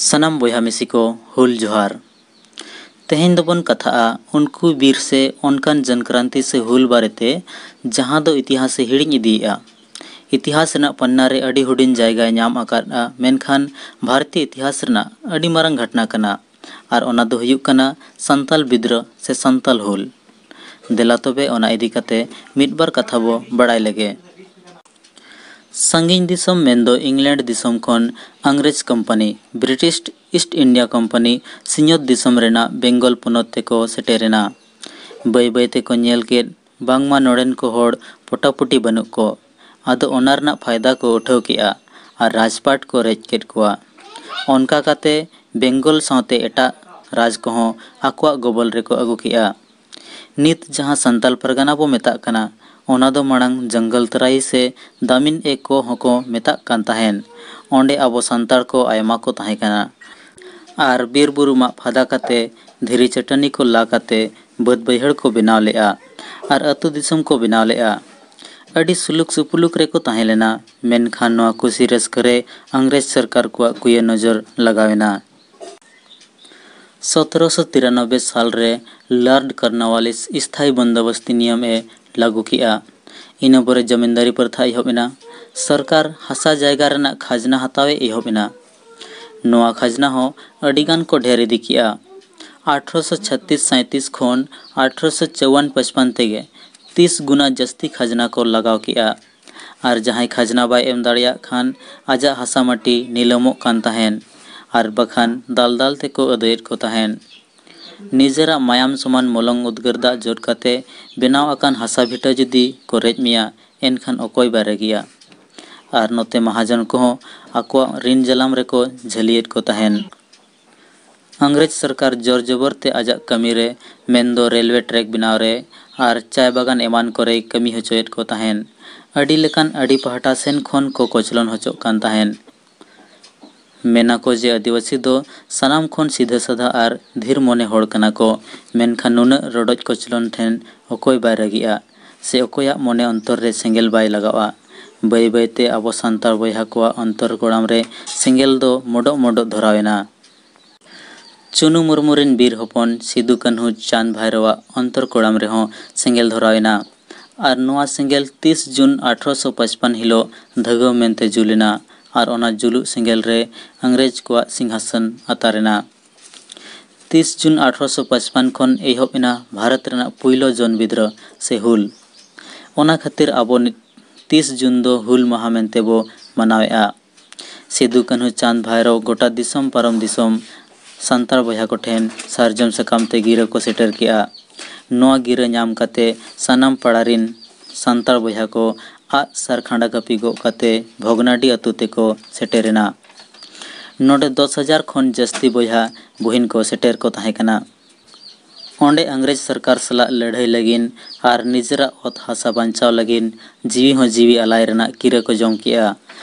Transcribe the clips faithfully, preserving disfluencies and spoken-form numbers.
ᱥᱟᱱᱟᱢ ᱵᱚᱭᱦᱟ ᱢᱤᱥᱤ ᱠᱚ, ᱦᱩᱞ ᱡᱚᱦᱟᱨ᱾ ᱛᱮᱦᱮᱧ ᱫᱚᱵᱚᱱ ᱠᱟᱛᱷᱟᱜᱼᱟ ᱩᱱᱠᱩ ᱵᱤᱨ ᱥᱮ ᱚᱱᱠᱟᱱ ᱡᱚᱱ ᱠᱨᱟᱱᱛᱤ ᱥᱮ ᱦᱩᱞ ᱵᱟᱨᱮᱛᱮ, ᱡᱟᱦᱟᱸ ᱫᱚ ᱤᱛᱤᱦᱟᱥ ᱮ ᱦᱤᱲᱤᱧ ᱤᱫᱤᱭᱮᱫᱼᱟ᱾ ᱤᱛᱤᱦᱟᱥ ᱨᱮᱱᱟᱜ ᱯᱟᱱᱱᱟ ᱨᱮ ᱟᱹᱰᱤ ᱦᱩᱰᱤᱧ ᱡᱟᱭᱜᱟᱭ ᱧᱟᱢ ᱟᱠᱟᱫᱼᱟ, ᱢᱮᱱᱠᱷᱟᱱ ᱵᱷᱟᱨᱚᱛᱤᱭᱚ ᱤᱛᱤᱦᱟᱥ ᱨᱮᱱᱟᱜ ᱟᱹᱰᱤ ᱢᱟᱨᱟᱝ ᱜᱷᱚᱴᱱᱟ ᱠᱟᱱᱟ᱾ ᱟᱨ ᱚᱱᱟ ᱫᱚ ᱦᱩᱭᱩᱜ ᱠᱟᱱᱟ ᱥᱟᱱᱛᱟᱞ ᱵᱤᱫᱽᱨᱳᱦ ᱥᱮ ᱥᱟᱱᱛᱟᱞ ᱦᱩᱞ᱾ ᱫᱮᱞᱟ ᱛᱚᱵᱮ ᱚᱱᱟ ᱤᱫᱤ ᱠᱟᱛᱮ ᱢᱤᱫ ᱵᱟᱨ ᱠᱟᱛᱷᱟ ᱵᱚ ᱵᱟᱲᱟᱭ ᱞᱮᱜᱮ᱾ ᱥᱟᱺᱜᱤᱧ ᱫᱤᱥᱚᱢ ᱢᱮᱱᱫᱚ ᱤᱝᱞᱮᱱᱰ ᱫᱤᱥᱚᱢ ᱠᱷᱚᱱ ᱤᱝᱨᱮᱡᱽ company, British East India company, ᱥᱤᱧᱚᱛ ᱫᱤᱥᱚᱢ ᱨᱮᱱᱟᱜ ᱵᱮᱝᱜᱚᱞ ᱯᱚᱱᱚᱛ ᱛᱮᱠᱚ ᱥᱮᱴᱮᱨᱮᱱᱟ᱾ ᱵᱟᱹᱭ ᱵᱟᱹᱭ ᱛᱮᱠᱚ ᱧᱮᱞ ᱠᱮᱫ ᱵᱟᱝᱢᱟ ᱱᱚᱰᱮᱱ ᱠᱚ ᱦᱚᱲ ᱯᱚᱴᱟᱯᱩᱴᱤ ᱵᱟᱹᱱᱩᱜ ᱠᱚ᱾ ᱟᱫᱚ ᱚᱱᱟ ᱨᱮᱱᱟᱜ ᱯᱷᱟᱭᱫᱟ ᱠᱚ ᱩᱴᱷᱟᱹᱣ ᱠᱮᱜᱼᱟ ᱟᱨ ᱨᱟᱡᱽᱯᱟᱴ ᱠᱚ ᱨᱮᱡ ᱠᱮᱫ ᱠᱚᱣᱟ᱾ ᱚᱱᱠᱟ ᱠᱟᱛᱮ ᱵᱮᱝᱜᱚᱞ ᱥᱟᱶᱛᱮ ᱮᱴᱟᱜ ᱨᱟᱡᱽ ᱠᱚᱦᱚᱸ ᱟᱠᱚᱣᱟᱜ ᱜᱚᱵᱚᱞ ᱨᱮᱠᱚ ᱟᱹᱜᱩ ᱠᱮᱜᱼᱟ᱾ ᱱᱤᱛ ᱡᱟᱦᱟᱸ ᱥᱟᱱᱛᱟᱞ ᱯᱟᱨᱜᱟᱱᱟ ᱵᱚ ᱢᱮᱛᱟᱜ ᱠᱟᱱᱟ, ᱚᱱᱟ ᱫᱚ ᱢᱟᱲᱟᱝ ᱡᱚᱝᱜᱚᱞ ᱛᱟᱨᱟᱭᱤ ᱥᱮ ᱫᱟᱢᱤᱱ ᱮ ᱠᱚ ᱦᱚᱸᱠᱚ ᱢᱮᱛᱟᱜ ᱠᱟᱱ ᱛᱟᱦᱮᱸᱱ᱾ ᱚᱸᱰᱮ ᱟᱵᱚ ᱥᱟᱱᱛᱟᱲ ᱠᱚ ᱟᱭᱢᱟ ᱠᱚ ᱛᱟᱦᱮᱸ ᱠᱟᱱᱟ᱾ ᱟᱨ ᱵᱤᱨ ᱵᱩᱨᱩ ᱢᱟᱜ ᱯᱷᱟᱫᱟ ᱠᱟᱛᱮ, ᱫᱷᱤᱨᱤ ᱪᱟᱹᱴᱟᱹᱱᱤ ᱠᱚ ᱞᱟ ᱠᱟᱛᱮ ᱵᱟᱹᱫᱽ ᱵᱟᱹᱭᱦᱟᱹᱲ ᱠᱚ ᱵᱮᱱᱟᱣ ᱞᱮᱜᱼᱟ ᱟᱨ ᱟᱹᱛᱩ ᱫᱤᱥᱚᱢ ᱠᱚ ᱵᱮᱱᱟᱣ ᱞᱮᱜᱼᱟ᱾ ᱟᱹᱰᱤ ᱥᱩᱞᱩᱠ ᱥᱩᱯᱩᱞᱩᱠ ᱨᱮᱠᱚ ᱛᱟᱦᱮᱸ ᱞᱮᱱᱟ, ᱢᱮᱱᱠᱷᱟᱱ ᱱᱚᱣᱟ ᱠᱩᱥᱤ ᱨᱟᱹᱥᱠᱟᱹ ᱨᱮ ᱤᱝᱨᱮᱡᱽ ᱥᱚᱨᱠᱟᱨ ᱠᱚᱣᱟᱜ ᱠᱩᱭᱟᱹ ᱱᱚᱡᱚᱨ ᱞᱟᱜᱟᱣ ᱮᱱᱟ᱾ ᱥᱚᱛᱨᱚᱥᱚ ᱛᱤᱨᱟᱱᱚᱵᱵᱮ ᱥᱟᱞ ᱨᱮ ᱞᱚᱨᱰ ᱠᱚᱨᱱᱣᱟᱞᱤᱥ ᱥᱛᱷᱟᱭᱤ ᱵᱚᱱᱫᱳᱵᱚᱥᱛᱤ ᱱᱤᱭᱚᱢ ᱮ ᱞᱟᱹᱜᱩ ᱠᱮᱜᱼᱟ᱾ ᱤᱱᱟᱹ ᱯᱚᱨᱮ ᱡᱚᱢᱤᱱᱫᱟᱨᱤ ᱯᱨᱚᱛᱷᱟ ᱮᱦᱚᱵ ᱮᱱᱟ᱾ ᱥᱚᱨᱠᱟᱨ ᱦᱟᱥᱟ ᱡᱟᱭᱜᱟ ᱨᱮᱱᱟᱜ ᱠᱷᱟᱡᱽᱱᱟ ᱦᱟᱛᱟᱣ ᱮ ᱮᱦᱚᱵ ᱮᱱᱟ᱾ ᱱᱚᱣᱟ ᱠᱷᱟᱡᱽᱱᱟ ᱦᱚᱸ ᱟᱹᱰᱤ ᱜᱟᱱ ᱠᱚ ᱰᱷᱮᱨ ᱤᱫᱤ ᱠᱮᱜᱼᱟ᱾ ᱟᱴᱷᱨᱚᱥᱚ ᱪᱷᱟᱛᱛᱤᱥ ᱥᱟᱸᱭᱛᱤᱥ ᱠᱷᱚᱱ ᱟᱴᱷᱨᱚᱥᱚ ᱪᱟᱣᱣᱟᱱ ᱯᱟᱸᱪᱯᱟᱱ ᱛᱮᱜᱮ ᱛᱤᱥ ᱜᱩᱱᱟ ᱡᱟᱹᱥᱛᱤ ᱠᱷᱟᱡᱽᱱᱟ ᱠᱚ ᱞᱟᱜᱟᱣ ᱠᱮᱜᱼᱟ᱾ ᱟᱨ ᱡᱟᱦᱟᱸᱭ ᱠᱷᱟᱡᱽᱱᱟ ᱵᱟᱭ ᱮᱢ ᱫᱟᱲᱮᱭᱟᱜ ᱠᱷᱟᱱ ᱟᱡᱟᱜ ᱦᱟᱥᱟ ᱢᱟᱹᱴᱤ ᱱᱤᱞᱟᱹᱢᱚᱜ ᱠᱟᱱ ᱛᱟᱦᱮᱸᱱ, ᱟᱨ ᱵᱟᱠᱷᱟᱱ ᱫᱟᱞ ᱫᱟᱞ ᱛᱮᱠᱚ ᱟᱹᱫᱟᱹᱭᱮᱫ ᱠᱚ ᱛᱟᱦᱮᱸᱱ᱾ ᱱᱤᱡᱮᱨᱟᱜ ᱢᱟᱭᱟᱢ ᱥᱚᱢᱟᱱ ᱢᱚᱞᱚᱝ ᱩᱫᱽᱜᱟᱹᱨ ᱫᱟᱜ ᱡᱚᱫ ᱠᱟᱛᱮ ᱵᱮᱱᱟᱣ ᱟᱠᱟᱱ ᱦᱟᱥᱟ ᱵᱷᱤᱴᱟᱹ ᱡᱩᱫᱤ ᱠᱚ ᱨᱮᱡ ᱢᱮᱭᱟ, ᱮᱱᱠᱷᱟᱱ ᱚᱠᱚᱭ ᱵᱟᱭ ᱨᱟᱹᱜᱤᱭᱟ? ᱟᱨ ᱱᱚᱛᱮ ᱢᱟᱦᱟᱡᱚᱱ ᱠᱚᱦᱚᱸ ᱟᱠᱚᱣᱟᱜ ᱨᱤᱱ ᱡᱟᱞᱟᱢ ᱨᱮᱠᱚ ᱡᱷᱟᱹᱞᱤᱭᱮᱫ ᱠᱚ ᱛᱟᱦᱮᱸᱱ᱾ ᱤᱝᱨᱮᱡᱽ ᱥᱚᱨᱠᱟᱨ ᱡᱳᱨ ᱡᱚᱵᱚᱨ ᱛᱮ ᱟᱡᱟᱜ ᱠᱟᱹᱢᱤ ᱨᱮ, ᱢᱮᱱᱫᱚ ᱨᱮᱞᱣᱮ ᱴᱨᱮᱠ ᱵᱮᱱᱟᱣ ᱨᱮ ᱟᱨ ᱪᱟᱭ ᱵᱟᱜᱟᱱ ᱮᱢᱟᱱ ᱠᱚᱨᱮᱭ ᱠᱟᱹᱢᱤ ᱦᱚᱪᱚᱭᱮᱫ ᱠᱚ ᱛᱟᱦᱮᱸᱱ᱾ ᱟᱹᱰᱤ ᱞᱮᱠᱟᱱ ᱟᱹᱰᱤ ᱯᱟᱦᱴᱟ ᱥᱮᱱ ᱠᱷᱚᱱ ᱠᱚ ᱠᱚᱪᱞᱚᱱ ᱦᱚᱪᱚᱜ ᱠᱟᱱ ᱛᱟᱦᱮᱸᱱ᱾ ᱢᱮᱱᱟ ᱠᱚ ᱡᱮ ᱟᱹᱫᱤᱵᱟᱹᱥᱤ ᱫᱚ ᱥᱟᱱᱟᱢ ᱠᱷᱚᱱ ᱥᱤᱫᱷᱟᱹ ᱥᱟᱫᱷᱟ ᱟᱨ ᱫᱷᱤᱨ ᱢᱚᱱᱮ ᱦᱚᱲ ᱠᱟᱱᱟ ᱠᱚ, ᱢᱮᱱᱠᱷᱟᱱ ᱱᱩᱱᱟᱹᱜ ᱨᱚᱰᱚᱡ ᱠᱚᱪᱞᱚᱱ ᱴᱷᱮᱱ ᱚᱠᱚᱭ ᱵᱟᱭ ᱨᱟᱹᱜᱤᱜᱼᱟ ᱥᱮ ᱚᱠᱚᱭᱟᱜ ᱢᱚᱱᱮ ᱚᱱᱛᱚᱨ ᱨᱮ ᱥᱮᱸᱜᱮᱞ ᱵᱟᱭ ᱞᱟᱜᱟᱣᱼᱟ? ᱵᱟᱹᱭ ᱵᱟᱹᱭᱛᱮ ᱟᱵᱚ ᱥᱟᱱᱛᱟᱲ ᱵᱚᱭᱦᱟ ᱠᱚᱣᱟᱜ ᱚᱱᱛᱚᱨ ᱠᱚᱲᱟᱢ ᱨᱮ ᱥᱮᱸᱜᱮᱞ ᱫᱚ ᱢᱚᱰᱚᱜ ᱢᱚᱰᱚᱜ ᱫᱷᱚᱨᱟᱣ ᱮᱱᱟ᱾ ᱪᱩᱱᱩ ᱢᱩᱨᱢᱩ ᱨᱤᱱ ᱵᱤᱨ ᱦᱚᱯᱚᱱ ᱥᱤᱫᱩ ᱠᱟᱹᱱᱦᱩ ᱪᱟᱸᱫᱽ ᱵᱷᱟᱭᱨᱚᱣᱟᱜ ᱚᱱᱛᱚᱨ ᱠᱚᱲᱟᱢ ᱨᱮᱦᱚᱸ ᱥᱮᱸᱜᱮᱞ ᱫᱷᱚᱨᱟᱣ ᱮᱱᱟ᱾ ᱟᱨ ᱱᱚᱣᱟ ᱥᱮᱸᱜᱮᱞ ᱛᱤᱥ ᱡᱩᱱ ᱟᱴᱷᱨᱚᱥᱚ ᱯᱟᱸᱪᱯᱟᱱ ᱦᱤᱞᱳᱜ ᱫᱷᱟᱹᱜᱟᱹᱣ ᱢᱮᱱᱛᱮ ᱡᱩᱞ ᱮᱱᱟ᱾ ᱟᱨ ᱚᱱᱟ ᱡᱩᱞᱩᱜ ᱥᱮᱸᱜᱮᱞ ᱨᱮ ᱤᱝᱨᱮᱡᱽ ᱠᱚᱣᱟᱜ ᱥᱤᱝᱦᱟᱥᱚᱱ ᱟᱛᱟᱨ ᱮᱱᱟ᱾ ᱛᱤᱥ ᱡᱩᱱ ᱟᱴᱷᱨᱚᱥᱚ ᱯᱟᱸᱪᱯᱟᱱ ᱠᱷᱚᱱ ᱮᱦᱚᱵ ᱮᱱᱟ ᱵᱷᱟᱨᱚᱛ ᱨᱮᱱᱟᱜ ᱯᱩᱭᱞᱩ ᱡᱚᱱ ᱵᱤᱫᱽᱨᱳᱦ ᱥᱮ ᱦᱩᱞ᱾ ᱚᱱᱟ ᱠᱷᱟᱹᱛᱤᱨ ᱟᱵᱚ ᱱᱤᱛ ᱛᱤᱥ ᱡᱩᱱ ᱫᱚ ᱦᱩᱞ ᱢᱟᱦᱟ ᱢᱮᱱᱛᱮ ᱵᱚ ᱢᱟᱱᱟᱣᱮᱫᱼᱟ᱾ ᱥᱤᱫᱩ ᱠᱟᱹᱱᱦᱩ ᱪᱟᱸᱫᱽ ᱵᱷᱟᱭᱨᱚ ᱜᱚᱴᱟ ᱫᱤᱥᱚᱢ ᱯᱟᱨᱚᱢ ᱫᱤᱥᱚᱢ ᱥᱟᱱᱛᱟᱲ ᱵᱚᱭᱦᱟ ᱠᱚᱴᱷᱮᱱ ᱥᱟᱨᱡᱚᱢ ᱥᱟᱠᱟᱢ ᱛᱮ ᱜᱤᱨᱟᱹ ᱠᱚ ᱥᱮᱴᱮᱨ ᱠᱮᱜᱼᱟ᱾ ᱱᱚᱣᱟ ᱜᱤᱨᱟᱹ ᱧᱟᱢ ᱠᱟᱛᱮ ᱥᱟᱱᱟᱢ ᱯᱟᱲᱟ ᱨᱤᱱ ᱥᱟᱱᱛᱟᱲ ᱵᱚᱭᱦᱟ ᱠᱚ ᱟᱜ ᱥᱟᱨ ᱠᱷᱟᱸᱰᱟ ᱠᱟᱹᱯᱤ ᱜᱚᱜ ᱠᱟᱛᱮ ᱵᱷᱚᱜᱽᱱᱟᱰᱤ ᱟᱹᱛᱩ ᱛᱮᱠᱚ ᱥᱮᱴᱮᱨᱮᱱᱟ᱾ ᱱᱚᱰᱮ ᱫᱚᱥ ᱦᱟᱡᱟᱨ ᱠᱷᱚᱱ ᱡᱟᱹᱥᱛᱤ ᱵᱚᱭᱦᱟ ᱵᱩᱦᱤᱱ ᱠᱚ ᱥᱮᱴᱮᱨ ᱠᱚ ᱛᱟᱦᱮᱸ ᱠᱟᱱᱟ᱾ ᱚᱸᱰᱮ ᱤᱝᱨᱮᱡᱽ ᱥᱚᱨᱠᱟᱨ ᱥᱟᱞᱟᱜ ᱞᱟᱹᱲᱦᱟᱹᱭ ᱞᱟᱹᱜᱤᱫ ᱟᱨ ᱱᱤᱡᱮᱨᱟᱜ ᱚᱛ ᱦᱟᱥᱟ ᱵᱟᱧᱪᱟᱣ ᱞᱟᱹᱜᱤᱫ ᱡᱤᱣᱤ ᱦᱚᱸ ᱡᱤᱣᱤ ᱟᱞᱟᱭ ᱨᱮᱱᱟᱜ ᱠᱤᱨᱟᱹ ᱠᱚ ᱡᱚᱢ ᱠᱮᱜᱼᱟ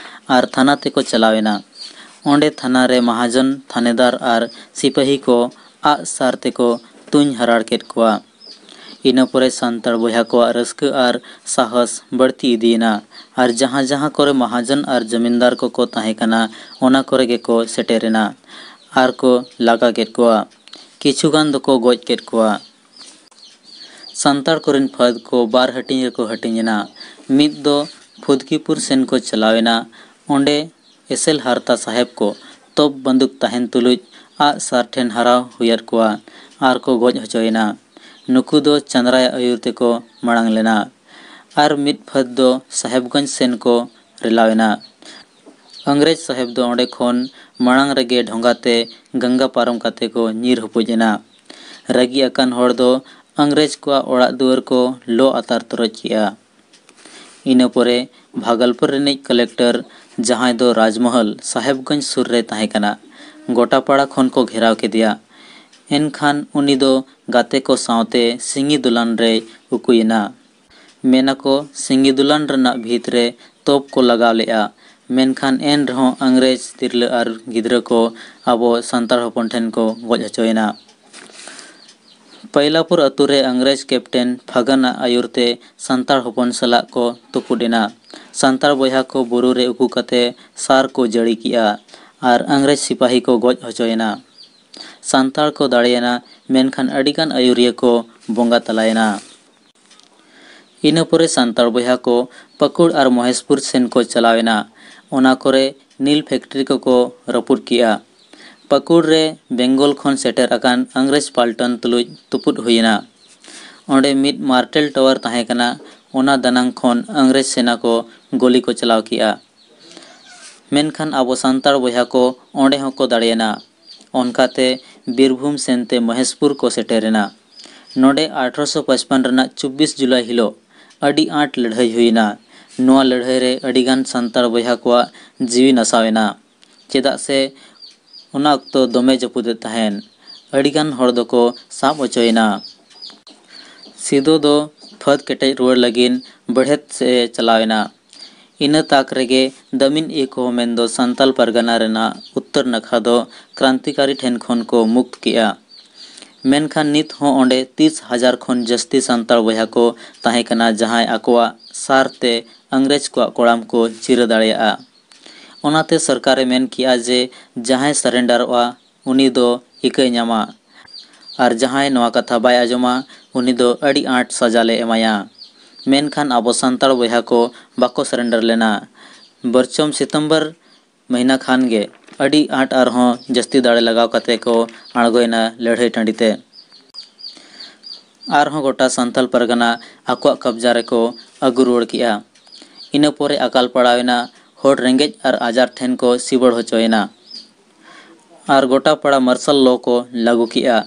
ᱟᱨ ᱛᱷᱟᱱᱟ ᱛᱮᱠᱚ ᱪᱟᱞᱟᱣ ᱮᱱᱟ᱾ ᱚᱸᱰᱮ ᱛᱷᱟᱱᱟ ᱨᱮ ᱢᱟᱦᱟᱡᱚᱱ, ᱛᱷᱟᱱᱮᱫᱟᱨ ᱟᱨ ᱥᱤᱯᱟᱹᱦᱤ ᱠᱚ ᱟᱜ ᱥᱟᱨ ᱛᱮᱠᱚ ᱛᱩᱧ ᱦᱟᱨᱟᱲ ᱠᱮᱫ ᱠᱚᱣᱟ᱾ ᱤᱱᱟᱹ ᱯᱚᱨᱮ ᱥᱟᱱᱛᱟᱲ ᱵᱚᱭᱦᱟ ᱠᱚᱣᱟᱜ ᱨᱟᱹᱥᱠᱟᱹ ᱟᱨ ᱥᱟᱦᱚᱥ ᱵᱟᱹᱲᱛᱤ ᱤᱫᱤᱭᱮᱱᱟ ᱟᱨ ᱡᱟᱦᱟᱸ ᱡᱟᱦᱟᱸ ᱠᱚᱨᱮ ᱢᱟᱦᱟᱡᱚᱱ ᱟᱨ ᱡᱚᱢᱤᱱᱫᱟᱨ ᱠᱚᱠᱚ ᱛᱟᱦᱮᱸ ᱠᱟᱱᱟ, ᱚᱱᱟ ᱠᱚᱨᱮ ᱜᱮᱠᱚ ᱥᱮᱴᱮᱨᱮᱱᱟ ᱟᱨ ᱠᱚ ᱞᱟᱜᱟ ᱠᱮᱫ ᱠᱚᱣᱟ᱾ ᱠᱤᱪᱷᱩ ᱜᱟᱱ ᱫᱚᱠᱚ ᱜᱚᱡ ᱠᱮᱫ ᱠᱚᱣᱟ᱾ ᱥᱟᱱᱛᱟᱲ ᱠᱚᱨᱮᱱ ᱯᱷᱟᱹᱫ ᱠᱚ ᱵᱟᱨ ᱦᱟᱹᱴᱤᱧ ᱨᱮᱠᱚ ᱦᱟᱹᱴᱤᱧ ᱮᱱᱟ᱾ ᱢᱤᱫ ᱫᱚ ᱯᱷᱩᱫᱽᱠᱤᱯᱩᱨ ᱥᱮᱱ ᱠᱚ ᱪᱟᱞᱟᱣ ᱮᱱᱟ᱾ ᱚᱸᱰᱮ ᱮᱥᱮᱞ ᱦᱟᱨᱛᱟ ᱥᱟᱦᱮᱵᱽ ᱠᱚ ᱛᱚᱯ ᱵᱟᱱᱫᱩᱠ ᱛᱟᱦᱮᱱ ᱛᱩᱞᱩᱡ ᱟᱜ ᱥᱟᱨ ᱴᱷᱮᱱ ᱦᱟᱨᱟᱣ ᱦᱩᱭᱟᱫ ᱠᱚᱣᱟ ᱟᱨ ᱠᱚ ᱜᱚᱡ ᱦᱚᱪᱚᱭᱮᱱᱟ᱾ ᱱᱩᱠᱩ ᱫᱚ ᱪᱟᱸᱫᱽᱨᱟᱭᱟᱜ ᱟᱹᱭᱩᱨ ᱛᱮᱠᱚ ᱢᱟᱲᱟᱝ ᱞᱮᱱᱟ᱾ ᱟᱨ ᱢᱤᱫ ᱯᱷᱟᱹᱫᱽ ᱫᱚ ᱥᱟᱦᱮᱵᱽᱜᱚᱸᱡᱽ ᱥᱮᱱ ᱠᱚ ᱨᱮᱞᱟᱣ ᱮᱱᱟ᱾ ᱤᱝᱨᱮᱡᱽ ᱥᱟᱦᱮᱵᱽ ᱫᱚ ᱚᱸᱰᱮ ᱠᱷᱚᱱ ᱢᱟᱲᱟᱝ ᱨᱮᱜᱮ ᱰᱷᱚᱸᱜᱟ ᱛᱮ ᱜᱟᱝᱜᱟ ᱯᱟᱨᱚᱢ ᱠᱟᱛᱮ ᱠᱚ ᱧᱤᱨ ᱦᱩᱯᱩᱡ ᱮᱱᱟ᱾ ᱨᱟᱹᱜᱤ ᱟᱠᱟᱱ ᱦᱚᱲ ᱫᱚ ᱤᱝᱨᱮᱡᱽ ᱠᱚᱣᱟᱜ ᱚᱲᱟᱜ ᱫᱩᱣᱟᱹᱨ ᱠᱚ ᱞᱚ ᱟᱛᱟᱨ ᱛᱚᱨᱚᱡ ᱠᱮᱜᱼᱟ᱾ ᱤᱱᱟᱹ ᱯᱚᱨᱮ ᱵᱷᱟᱜᱚᱞᱯᱩᱨ ᱨᱤᱱᱤᱡ ᱠᱟᱞᱮᱠᱴᱚᱨ, ᱡᱟᱦᱟᱸᱭ ᱫᱚ ᱨᱟᱡᱽᱢᱚᱦᱚᱞ ᱥᱟᱦᱮᱵᱽᱜᱚᱸᱡᱽ ᱥᱩᱨ ᱨᱮ ᱛᱟᱦᱮᱸ ᱠᱟᱱᱟ, ᱜᱚᱴᱟᱯᱟᱲᱟ ᱠᱷᱚᱱ ᱠᱚ ᱜᱷᱮᱨᱟᱣ ᱠᱮᱫᱮᱭᱟ᱾ ᱮᱱᱠᱷᱟᱱ ᱩᱱᱤ ᱫᱚ ᱜᱟᱛᱮ ᱠᱚ ᱥᱟᱶᱛᱮ ᱥᱤᱸᱜᱤ ᱫᱚᱞᱟᱱ ᱨᱮᱭ ᱩᱠᱩᱭᱮᱱᱟ᱾ ᱢᱮᱱᱟᱠᱚ ᱥᱤᱸᱜᱤ ᱫᱚᱞᱟᱱ ᱨᱮᱱᱟᱜ ᱵᱷᱤᱛ ᱨᱮ ᱛᱚᱯ ᱠᱚ ᱞᱟᱜᱟᱣ ᱞᱮᱫᱼᱟ, ᱢᱮᱱᱠᱷᱟᱱ ᱮᱱ ᱨᱮᱦᱚᱸ ᱤᱝᱨᱮᱡᱽ ᱛᱤᱨᱞᱟᱹ ᱟᱨ ᱜᱤᱫᱽᱨᱟᱹ ᱠᱚ ᱟᱵᱚ ᱥᱟᱱᱛᱟᱲ ᱦᱚᱯᱚᱱ ᱴᱷᱮᱱ ᱠᱚ ᱜᱚᱡ ᱦᱚᱪᱚᱭᱮᱱᱟ᱾ ᱯᱟᱭᱞᱟᱯᱩᱨ ᱟᱹᱛᱩ ᱨᱮ ᱤᱝᱨᱮᱡᱽ ᱠᱮᱯᱴᱮᱱ ᱯᱷᱟᱜᱟᱱ ᱟᱜ ᱟᱹᱭᱩᱨ ᱛᱮ ᱥᱟᱱᱛᱟᱲ ᱦᱚᱯᱚᱱ ᱥᱟᱞᱟᱜ ᱠᱚ ᱛᱩᱯᱩᱫ ᱮᱱᱟ᱾ ᱥᱟᱱᱛᱟᱲ ᱵᱚᱭᱦᱟ ᱠᱚ ᱵᱩᱨᱩ ᱨᱮ ᱩᱠᱩ ᱠᱟᱛᱮ ᱥᱟᱨ ᱠᱚ ᱡᱟᱹᱲᱤ ᱠᱮᱜᱼᱟ ᱟᱨ ᱤᱝᱨᱮᱡᱽ ᱥᱤᱯᱟᱹᱦᱤ ᱠᱚ ᱜᱚᱡ ᱦᱚᱪᱚᱭᱮᱱᱟ᱾ ᱥᱟᱱᱛᱟᱲ ᱠᱚ ᱫᱟᱲᱮᱭᱮᱱᱟ, ᱢᱮᱱᱠᱷᱟᱱ ᱟᱹᱰᱤᱜᱟᱱ ᱟᱹᱭᱩᱨᱤᱭᱟᱹ ᱠᱚ ᱵᱚᱸᱜᱟ ᱛᱟᱞᱟᱭᱮᱱᱟ᱾ ᱤᱱᱟᱹ ᱯᱚᱨᱮ ᱥᱟᱱᱛᱟᱲ ᱵᱚᱭᱦᱟ ᱠᱚ ᱯᱟᱹᱠᱩᱲ ᱟᱨ ᱢᱚᱦᱮᱥᱯᱩᱨ ᱥᱮᱱ ᱠᱚ ᱪᱟᱞᱟᱣᱮᱱᱟ᱾ ᱚᱱᱟ ᱠᱚᱨᱮ ᱱᱤᱞ ᱯᱷᱮᱠᱴᱨᱤ ᱠᱚᱠᱚ ᱨᱟᱹᱯᱩᱫ ᱠᱮᱜᱼᱟ᱾ ᱯᱟᱹᱠᱩᱲ ᱨᱮ ᱵᱮᱝᱜᱚᱞ ᱠᱷᱚᱱ ᱥᱮᱴᱮᱨ ᱟᱠᱟᱱ ᱤᱝᱨᱮᱡᱽ ᱯᱟᱞᱴᱚᱱ ᱛᱩᱞᱩᱡ ᱛᱩᱯᱩᱫ ᱦᱩᱭᱮᱱᱟ᱾ ᱚᱸᱰᱮ ᱢᱤᱫ ᱢᱟᱨᱴᱮᱞ ᱴᱟᱣᱟᱨ ᱛᱟᱦᱮᱸ ᱠᱟᱱᱟ, ᱚᱱᱟ ᱫᱟᱱᱟᱝ ᱠᱷᱚᱱ ᱤᱝᱨᱮᱡᱽ ᱥᱮᱱᱟ ᱠᱚ ᱜᱚᱞᱤ ᱠᱚ ᱪᱟᱞᱟᱣ ᱠᱮᱜᱼᱟ᱾ ᱢᱮᱱᱠᱷᱟᱱ ᱟᱵᱚ ᱥᱟᱱᱛᱟᱲ ᱵᱚᱭᱦᱟ ᱠᱚ ᱚᱸᱰᱮ ᱦᱚᱸᱠᱚ ᱫᱟᱲᱮᱭᱮᱱᱟ᱾ ᱚᱱᱠᱟᱛᱮ ᱵᱤᱨᱵᱷᱩᱢ ᱥᱮᱱᱛᱮ ᱢᱚᱦᱮᱥᱯᱩᱨ ᱠᱚ ᱥᱮᱴᱮᱨᱮᱱᱟ᱾ ᱱᱚᱰᱮ ᱟᱴᱷᱨᱚᱥᱚ ᱯᱟᱸᱪᱯᱟᱱ ᱨᱮᱱᱟᱜ ᱪᱚᱵᱵᱤᱥ ᱡᱩᱞᱟᱭ ᱦᱤᱞᱳᱜ ᱟᱹᱰᱤ ᱟᱸᱴ ᱞᱟᱹᱲᱦᱟᱹᱭ ᱦᱩᱭᱮᱱᱟ᱾ ᱱᱚᱣᱟ ᱞᱟᱹᱲᱦᱟᱹᱭ ᱨᱮ ᱟᱹᱰᱤᱜᱟᱱ ᱥᱟᱱᱛᱟᱲ ᱵᱚᱭᱦᱟ ᱠᱚᱣᱟᱜ ᱡᱤᱣᱤ ᱱᱟᱥᱟᱣ ᱮᱱᱟ, ᱪᱮᱫᱟᱜ ᱥᱮ ᱚᱱᱟ ᱚᱠᱛᱚ ᱫᱚᱢᱮ ᱡᱟᱹᱯᱩᱫᱮᱫ ᱛᱟᱦᱮᱱ᱾ ᱟᱹᱰᱤᱜᱟᱱ ᱦᱚᱲ ᱫᱚᱠᱚ ᱥᱟᱵ ᱦᱚᱪᱚᱭᱮᱱᱟ᱾ ᱥᱤᱫᱚ ᱫᱚ ᱯᱷᱟᱹᱫ ᱠᱮᱴᱮᱡ ᱨᱩᱣᱟᱹᱲ ᱞᱟᱹᱜᱤᱫ ᱵᱟᱹᱲᱦᱮᱛ ᱥᱮᱫ ᱮ ᱪᱟᱞᱟᱣ ᱮᱱᱟ᱾ ᱤᱱᱟᱹ ᱛᱟᱠ ᱨᱮᱜᱮ ᱫᱟᱢᱤᱱ ᱤᱠᱳ ᱢᱮᱱᱫᱚ ᱥᱟᱱᱛᱟᱞ ᱯᱟᱨᱜᱟᱱᱟ ᱨᱮᱱᱟᱜ ᱩᱛᱛᱚᱨ ᱱᱟᱠᱷᱟ ᱫᱚ ᱠᱨᱟᱱᱛᱤᱠᱟᱨᱤ ᱴᱷᱮᱱ ᱠᱷᱚᱱ ᱠᱚ ᱢᱩᱠᱛ ᱠᱮᱜᱼᱟ᱾ ᱢᱮᱱᱠᱷᱟᱱ ᱱᱤᱛ ᱦᱚᱸ ᱚᱸᱰᱮ ᱛᱤᱥ ᱦᱟᱡᱟᱨ ᱠᱷᱚᱱ ᱡᱟᱹᱥᱛᱤ ᱥᱟᱱᱛᱟᱲ ᱵᱚᱭᱦᱟ ᱠᱚ ᱛᱟᱦᱮᱸ ᱠᱟᱱᱟ, ᱡᱟᱦᱟᱸᱭ ᱟᱠᱚᱣᱟᱜ ᱥᱟᱨ ᱛᱮ ᱤᱝᱨᱮᱡᱽ ᱠᱚᱣᱟᱜ ᱠᱚᱲᱟᱢ ᱠᱚ ᱪᱤᱨᱟᱹ ᱫᱟᱲᱮᱭᱟᱜᱼᱟ᱾ ᱚᱱᱟᱛᱮ ᱥᱚᱨᱠᱟᱨᱮ ᱢᱮᱱ ᱠᱮᱜᱼᱟ ᱡᱮ ᱡᱟᱦᱟᱸᱭ ᱥᱟᱨᱮᱱᱰᱟᱨᱚᱜᱼᱟ, ᱩᱱᱤ ᱫᱚ ᱤᱠᱟᱹᱭ ᱧᱟᱢᱟ ᱟᱨ ᱡᱟᱦᱟᱸᱭ ᱱᱚᱣᱟ ᱠᱟᱛᱷᱟ ᱵᱟᱭ ᱟᱸᱡᱚᱢᱟ, ᱩᱱᱤ ᱫᱚ ᱟᱹᱰᱤ ᱟᱸᱴ ᱥᱟᱡᱟ ᱞᱮ ᱮᱢᱟᱭᱟ᱾ ᱢᱮᱱᱠᱷᱟᱱ ᱟᱵᱚ ᱥᱟᱱᱛᱟᱲ ᱵᱚᱭᱦᱟ ᱠᱚ ᱵᱟᱠᱚ ᱥᱟᱨᱮᱱᱰᱟᱨ ᱞᱮᱱᱟ᱾ ᱵᱚᱨᱪᱚᱢ ᱥᱤᱛᱚᱢᱵᱚᱨ ᱢᱟᱹᱦᱱᱟᱹ ᱠᱷᱟᱱ ᱜᱮ ᱟᱹᱰᱤ ᱟᱸᱴ ᱟᱨᱦᱚᱸ ᱡᱟᱹᱥᱛᱤ ᱫᱟᱲᱮ ᱞᱟᱜᱟᱣ ᱠᱟᱛᱮ ᱠᱚ ᱟᱬᱜᱚᱭᱮᱱᱟ ᱞᱟᱹᱲᱦᱟᱹᱭ ᱴᱟᱺᱰᱤ ᱛᱮ᱾ ᱟᱨᱦᱚᱸ ᱜᱚᱴᱟ ᱥᱟᱱᱛᱟᱞ ᱯᱟᱨᱜᱟᱱᱟ ᱟᱠᱚᱣᱟᱜ ᱠᱟᱵᱽᱡᱟ ᱨᱮᱠᱚ ᱟᱹᱜᱩ ᱨᱩᱣᱟᱹᱲ ᱠᱮᱜᱼᱟ᱾ ᱤᱱᱟᱹ ᱯᱚᱨᱮ ᱟᱠᱟᱞ ᱯᱟᱲᱟᱣᱮᱱᱟ, ᱦᱚᱲ ᱨᱮᱸᱜᱮᱡ ᱟᱨ ᱟᱡᱟᱨ ᱴᱷᱮᱱ ᱠᱚ ᱥᱤᱵᱚᱲ ᱦᱚᱪᱚᱭᱮᱱᱟ᱾ ᱟᱨ ᱜᱚᱴᱟ ᱯᱟᱲᱟ ᱢᱟᱨᱥᱟᱞ ᱞᱚ ᱠᱚ ᱞᱟᱹᱜᱩ ᱠᱮᱜᱼᱟ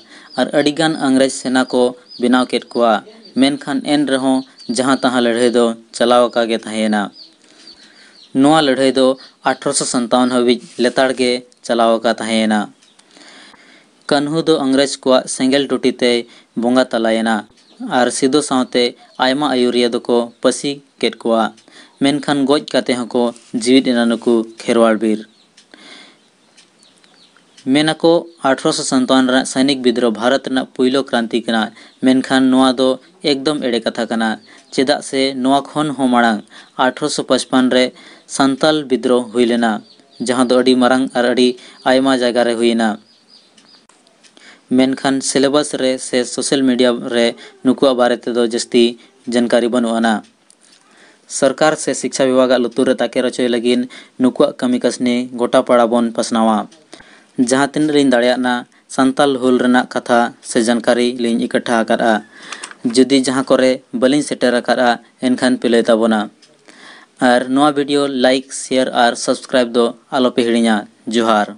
ᱟᱨ ᱟᱹᱰᱤᱜᱟᱱ ᱤᱝᱨᱮᱡᱽ ᱥᱮᱱᱟ ᱠᱚ ᱵᱮᱱᱟᱣ ᱠᱮᱫ ᱠᱚᱣᱟ᱾ ᱢᱮᱱᱠᱷᱟᱱ ᱮᱱ ᱨᱮᱦᱚᱸ ᱡᱟᱦᱟᱸ ᱛᱟᱦᱟᱸ ᱞᱟᱹᱲᱦᱟᱹᱭ ᱫᱚ ᱪᱟᱞᱟᱣ ᱟᱠᱟ ᱜᱮ ᱛᱟᱦᱮᱸᱭᱮᱱᱟ᱾ ᱱᱚᱣᱟ ᱞᱟᱹᱲᱦᱟᱹᱭ ᱫᱚ ᱟᱴᱷᱨᱚᱥᱚ ᱥᱟᱛᱟᱣᱟᱱ ᱦᱟᱹᱵᱤᱡ ᱞᱮᱛᱟᱲ ᱜᱮ ᱪᱟᱞᱟᱣ ᱟᱠᱟ ᱛᱟᱦᱮᱸᱭᱮᱱᱟ᱾ ᱠᱟᱹᱱᱦᱩ ᱫᱚ ᱤᱝᱨᱮᱡᱽ ᱠᱚᱣᱟᱜ ᱥᱮᱸᱜᱮᱞ ᱴᱩᱴᱤ ᱛᱮᱭ ᱵᱚᱸᱜᱟ ᱛᱟᱞᱟᱭᱮᱱᱟ ᱟᱨ ᱥᱤᱫᱚ ᱥᱟᱶᱛᱮ ᱟᱭᱢᱟ ᱟᱹᱭᱩᱨᱤᱭᱟᱹ ᱫᱚᱠᱚ ᱯᱟᱹᱥᱤ ᱠᱮᱫ ᱠᱚᱣᱟ, ᱢᱮᱱᱠᱷᱟᱱ ᱜᱚᱡ ᱠᱟᱛᱮ ᱦᱚᱸᱠᱚ ᱡᱤᱣᱤᱫ ᱮᱱᱟ ᱱᱩᱠᱩ ᱠᱷᱮᱨᱣᱟᱲ ᱵᱤᱨ᱾ ᱢᱮᱱᱟᱠᱚ, ᱟᱴᱷᱨᱚᱥᱚ ᱥᱟᱛᱟᱣᱟᱱ ᱨᱮᱱᱟᱜ ᱥᱟᱭᱱᱤᱠ ᱵᱤᱫᱽᱨᱳᱦᱚ ᱵᱷᱟᱨᱚᱛ ᱨᱮᱱᱟᱜ ᱯᱩᱭᱞᱩ ᱠᱨᱟᱱᱛᱤ ᱠᱟᱱᱟ, ᱢᱮᱱᱠᱷᱟᱱ ᱱᱚᱣᱟ ᱫᱚ ᱮᱠᱫᱚᱢ ᱮᱲᱮ ᱠᱟᱛᱷᱟ ᱠᱟᱱᱟ᱾ ᱪᱮᱫᱟᱜ ᱥᱮ ᱱᱚᱣᱟ ᱠᱷᱚᱱ ᱦᱚᱸ ᱢᱟᱲᱟᱝ ᱟᱴᱷᱨᱚᱥᱚ ᱯᱟᱸᱪᱯᱟᱱ ᱨᱮ ᱥᱟᱱᱛᱟᱞ ᱵᱤᱫᱽᱨᱳᱦᱚ ᱦᱩᱭ ᱞᱮᱱᱟ, ᱡᱟᱦᱟᱸ ᱫᱚ ᱟᱹᱰᱤ ᱢᱟᱨᱟᱝ ᱟᱨ ᱟᱹᱰᱤ ᱟᱭᱢᱟ ᱡᱟᱭᱜᱟ ᱨᱮ ᱦᱩᱭᱮᱱᱟ᱾ ᱢᱮᱱᱠᱷᱟᱱ syllabus ᱨᱮ ᱥᱮ social media ᱨᱮ ᱱᱩᱠᱩᱣᱟᱜ ᱵᱟᱨᱮ ᱛᱮᱫᱚ ᱡᱟᱹᱥᱛᱤ ᱡᱟᱱᱠᱟᱨᱤ ᱵᱟᱹᱱᱩᱜ ᱟᱱᱟ᱾ ᱥᱚᱨᱠᱟᱨ ᱥᱮ ᱥᱤᱠᱪᱷᱟ ᱵᱤᱵᱷᱟᱜᱽ ᱟᱜ ᱞᱩᱛᱩᱨ ᱨᱮ ᱛᱟᱠᱮᱨ ᱦᱚᱪᱚᱭ ᱞᱟᱹᱜᱤᱫ ᱱᱩᱠᱩᱣᱟᱜ ᱠᱟᱹᱢᱤ ᱠᱟᱹᱥᱱᱤ ᱜᱚᱴᱟ ᱯᱟᱲᱟ ᱵᱚᱱ ᱯᱟᱥᱱᱟᱣᱟ᱾ ᱡᱟᱦᱟᱸ ᱛᱤᱱᱟᱹᱜ ᱞᱤᱧ ᱫᱟᱲᱮᱭᱟᱜᱼᱟ, ᱥᱟᱱᱛᱟᱞ ᱦᱩᱞ ᱨᱮᱱᱟᱜ ᱠᱟᱛᱷᱟ ᱥᱮ ᱡᱟᱱᱠᱟᱨᱤ ᱞᱤᱧ ᱤᱠᱟᱴᱷᱟ ᱟᱠᱟᱫᱼᱟ᱾ ᱡᱩᱫᱤ ᱡᱟᱦᱟᱸ ᱠᱚᱨᱮ ᱵᱟᱹᱞᱤᱧ ᱥᱮᱴᱮᱨ ᱟᱠᱟᱫᱼᱟ, ᱮᱱᱠᱷᱟᱱ ᱯᱮ ᱞᱟᱹᱭ ᱛᱟᱵᱚᱱᱟ᱾ ᱟᱨ ᱱᱚᱣᱟ video like, share ᱟᱨ subscribe ᱫᱚ ᱟᱞᱚᱯᱮ ᱦᱤᱲᱤᱧᱟ᱾ ᱡᱚᱦᱟᱨ᱾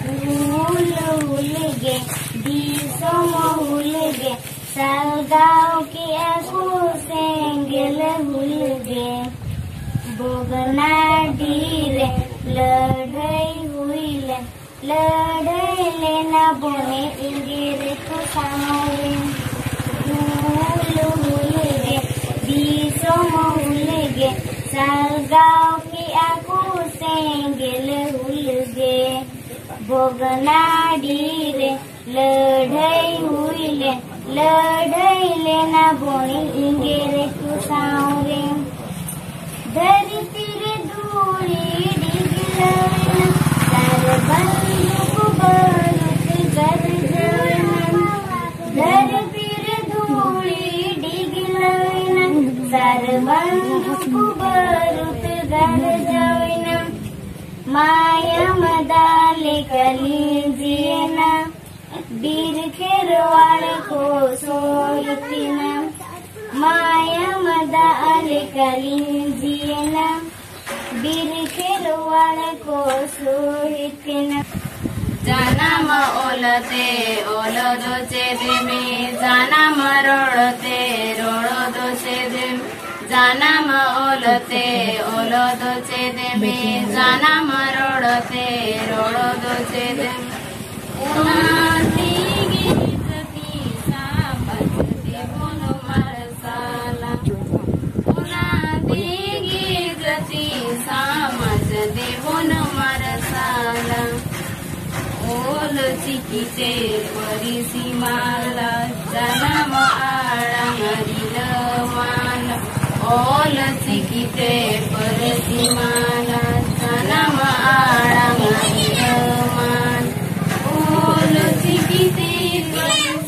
ᱦᱩᱞ ᱦᱩᱞ ᱜᱮ, ᱫᱤᱥᱚᱢ ᱦᱩᱞ ᱜᱮ, ᱥᱟᱞᱜᱟᱣ ᱠᱮᱜᱼᱟ ᱠᱚ ᱥᱮᱸᱜᱮᱞ ᱦᱩᱞ ᱜᱮ᱾ ᱵᱷᱚᱜᱽᱱᱟᱰᱤ ᱨᱮ ᱞᱟᱹᱲᱦᱟᱹᱭ ᱦᱩᱭ ᱞᱮᱱ, ᱞᱟᱹᱲᱦᱟᱹᱭ ᱞᱮᱱᱟ ᱵᱚᱱᱮ ᱤᱝᱨᱮᱡᱽ ᱠᱚ ᱥᱟᱶᱨᱮ᱾ ᱦᱩᱞ ᱦᱩᱞ ᱜᱮ, ᱫᱤᱥᱚᱢ ᱦᱩᱞ ᱜᱮ, ᱥᱟᱞᱜᱟᱣ ᱠᱮᱜᱼᱟ ᱠᱚ ᱥᱮᱸᱜᱮᱞ ᱦᱩᱞ ᱜᱮ᱾ ᱵᱷᱚᱜᱽᱱᱟᱰᱤ ᱨᱮ ᱞᱟᱹᱲᱦᱟᱹᱭ ᱦᱩᱭ ᱞᱮᱱ, ᱞᱟᱹᱲᱦᱟᱹᱭ ᱞᱮᱱᱟ ᱵᱚᱱᱤ ᱤᱝᱨᱮᱡᱽ ᱠᱚ ᱥᱟᱶᱨᱮ᱾ ᱫᱷᱟᱹᱨᱛᱤ ᱨᱮ ᱫᱷᱩᱲᱤ ᱰᱷᱤᱜᱞᱟᱹᱣᱮᱱᱟ, ᱥᱟᱨ ᱵᱟᱱᱫᱩᱠ ᱵᱟᱹᱨᱩᱫ ᱜᱟᱨᱡᱟᱣᱮᱱᱟ᱾ ᱫᱷᱟᱹᱨᱛᱤ ᱨᱮ ᱫᱷᱩᱲᱤ ᱰᱷᱤᱜᱞᱟᱹᱣᱮᱱᱟ, ᱥᱟᱨ ᱵᱟᱱᱫᱩᱠ ᱵᱟᱹᱨᱩᱫ ᱜᱟᱨᱡᱟᱣᱮᱱᱟ᱾ ᱢᱟᱭᱟᱢ ᱫᱟᱜ ᱞᱮᱠᱟ ᱞᱤᱸᱡᱤᱭᱮᱱᱟ, ᱵᱤᱨ ᱠᱷᱮᱨᱣᱟᱲ ᱠᱚ ᱥᱚᱭ ᱢᱟᱭᱟᱢ ᱫᱟᱜ ᱞᱮᱠᱟ ᱞᱤᱸᱡᱤᱭᱮᱱᱟ, ᱵᱤᱨ ᱠᱷᱮᱨᱣᱟᱲ ᱠᱚ ᱥᱩᱦᱤᱛ ᱮᱱᱟ᱾ ᱡᱟᱱᱟᱢ ᱚᱞ ᱛᱮ ᱚᱞ ᱫᱚ ᱪᱮᱫ ᱮᱢ, ᱡᱟᱱᱟᱢ ᱨᱚᱲ ᱛᱮ ᱨᱚᱲ ᱫᱚ ᱪᱮᱫ ᱮᱢ, ᱡᱟᱱᱟᱢ ᱚᱞ ᱛᱮ ᱚᱞ ᱫᱚ ᱪᱮᱫ ᱮᱢ, ᱡᱟᱱᱟᱢ ᱨᱚᱲ ᱛᱮ ᱨᱚᱲ ᱫᱚ ᱪᱮᱫ ᱮᱢ᱾ ᱚᱱᱟ ᱛᱮᱜᱮ ᱡᱟᱹᱛᱤ ᱥᱟᱢᱟᱡᱽ ᱛᱮᱵᱚᱱ ᱢᱟᱨᱥᱟᱞᱟ᱾ ᱚᱱᱟ ᱛᱮᱜᱮ ᱡᱟᱹᱛᱤ ᱥᱟᱢᱟᱡᱽ ᱛᱮᱵᱚᱱ ᱢᱟᱨᱥᱟᱞᱟ᱾ ᱚᱞ ᱪᱤᱠᱤ ᱛᱮ ᱯᱟᱹᱨᱥᱤ ᱢᱟᱞᱟ, ᱡᱟᱱᱟᱢ ᱟᱲᱟᱝ ᱨᱤᱞᱟᱹᱢᱟᱞᱟ᱾ ᱚᱞ ᱪᱤᱠᱤ ᱛᱮ ᱯᱟᱹᱨᱥᱤ ᱢᱟᱞᱟ, ᱡᱟᱱᱟᱢ ᱟᱲᱟᱝ ᱨᱤᱞᱟᱹᱢᱟᱞᱟ᱾ ᱚᱞ ᱪᱤᱠᱤ ᱛᱮ ᱯᱟᱹᱨᱥᱤ